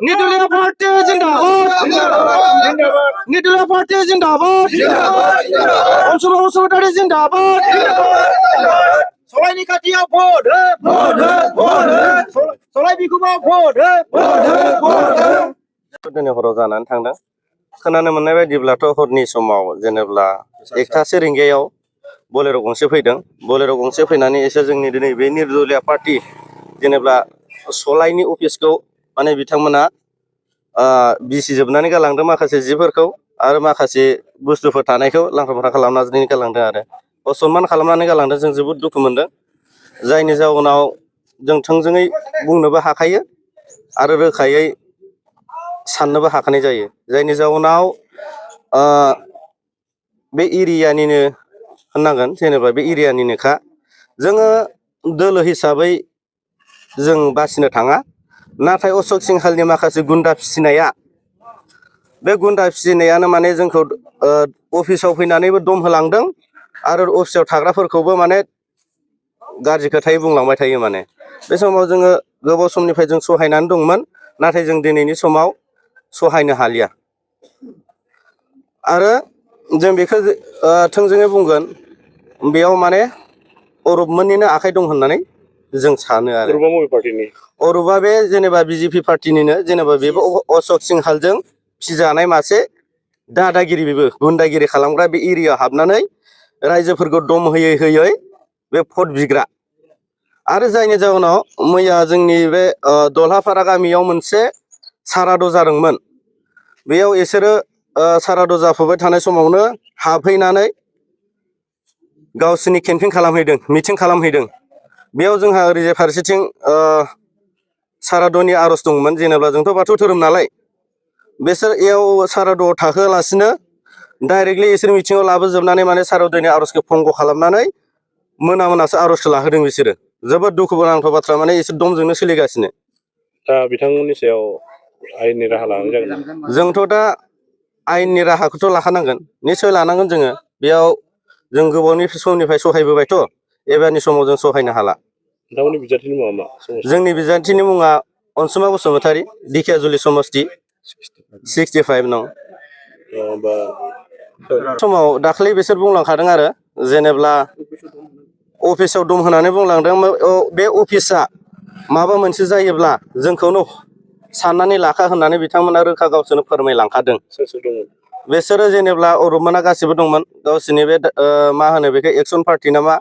নির্দলীয় পার্টি জিন্দাবাদ নির্দলীয় পার্টি জিন্দাবাদ অংশগ্রহণকারী জিন্দাবাদ সবাই কাটিয়া ভোট সবাই বিকুমা ভোট दिनै हराव जानानै थांदों खोनानो मोननाय बायदिब्लाथ' हरनि समाव जेनेब्ला 1:00 रिंगायाव बोलेर' गंसे फैदों बोलेर' गंसे फैनानै एसे जोंनि दिनै बे निर्दलीय पार्टी जेनेब्ला सलाइनि अफिसखौ माने बिथांमोना बिसिजोबनानै गालांदों माखासे जिफोरखौ आरो माखासे बुस्थुफोर थानायखौ लांखार-फांखार खालामनानै गालांदों आरो असनमान खालामनानै गालांदों जों जोबोद दुखु मोनदों जायनि जाउनाव जों थोंजोङै बुंनोबो हाखायो आरो रोखायै साननोबो हाखानाय जायो जायनि जाउनाव बे एरियानिनो होननांगोन जेनेबा बे एरियानिनोखा जोङो दोलो हिसाबै जों बासिनो थाङा नाथाय अशोक सिंहालनि माखासे गुन्दा फिसिनाया बे गुन्दा फिसिनायानो माने जोंखौ अफिसाव फैनानैबो दम होलांदों आरो अफिसाव थाग्राफोरखौबो माने गाज्रि खोथायै बुंलांबाय थायो माने बे समाव जोङो गोबाव समनिफ्राय जों सहायनानै दंमोन नाथाय जों दिनैनि समाव सहायनो हालिया आरो जों बेखौ थोंजोङै बुंगोन बेयाव माने अरुपमोननिनो आखाइ दं होननानै जों सानो आरो अरुपा बे जेनेबा बिजेपि पार्टिनिनो जेनेबा बेबो अशोक सिंहालजों फिजानाय मासे दादागिरि बेबो गुन्दागिरि खालामग्रा बे एरियायाव हाबनानै रायजोफोरखौ दम होयै होयै बे भट बिग्रा आरो जायनि जाउनाव मैया जोंनि बे दलहापारा गामियाव मोनसे साराद' जादोंमोन बेयाव इसोरो साराद' जाफुबाय थानाय समावनो हाबहैनानै गावसोरनि केम्पिं खालामहैदों मिटिं खालामहैदों बेयाव जोंहा ओरैजाय फारसेथिं साराद'नि आर'ज दंमोन जेनेबा जोंथ' बाथौ धोरोम नालाय बिसोर इयाव साराद'आव थाहोआलासिनो डाइरेक्टलि इसोर मिटिङाव लाबोजोबनानै माने साराद'नि आर'जखौ भंग' खालामनानै मोनासो आर'जखौ लाहोदों बिसोरो जोबोद दुखु गोनांथाव बाथ्रा माने इसोर दमजोंनो सोलिगासिनो दा बिथांमोननि सायाव आयेननि राहा लानाय जागोन जोंथ' दा आयेननि राहाखौथ' लाखानांगोन निस्सय लानांगोन जोङो बेयाव जों गोबावनि समनिफ्राय सहायबोबायथ' एबारनि समाव जों सहायनो हाला नोंथांमोननि बिजाथिनि मुङा मा जोंनि बिजाथिनि मुङा अनसुमा बसुमतारी दिखियाजुलि समस्ति 65 नं समाव दाख्लै बिसोर बुंलांखादों आरो जेनेब्ला अफिसाव दम होनानै बुंलांदों बे अफिसा माबा मोनसे जायोब्ला जोंखौनो साननानै लाखा होननानै बिथांमोना रोखा गावसोरनो फोरमायलांखादों बिसोरो जेनेब्ला अरुपमोना गासिबो दंमोन गावसोरनि बे मा होनो बेखौ एक्सन पार्टि नामा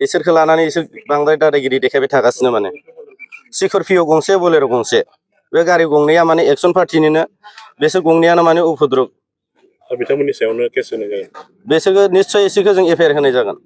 इसोरखौ लानानै इसोर बांद्राय दादागिरि देखायबाय थागासिनो माने स्करपिय' गंसे बोलेर' गंसे बे गारि गंनैया माने एक्सन पार्टिनिनो बिसोर गंनैयानो माने उपद्रब बिथांमोननि सायावनो केस होनाय जागोन बिसोरखौ निस्सय इसोरखौ जों एफआइआर होनाय जागोन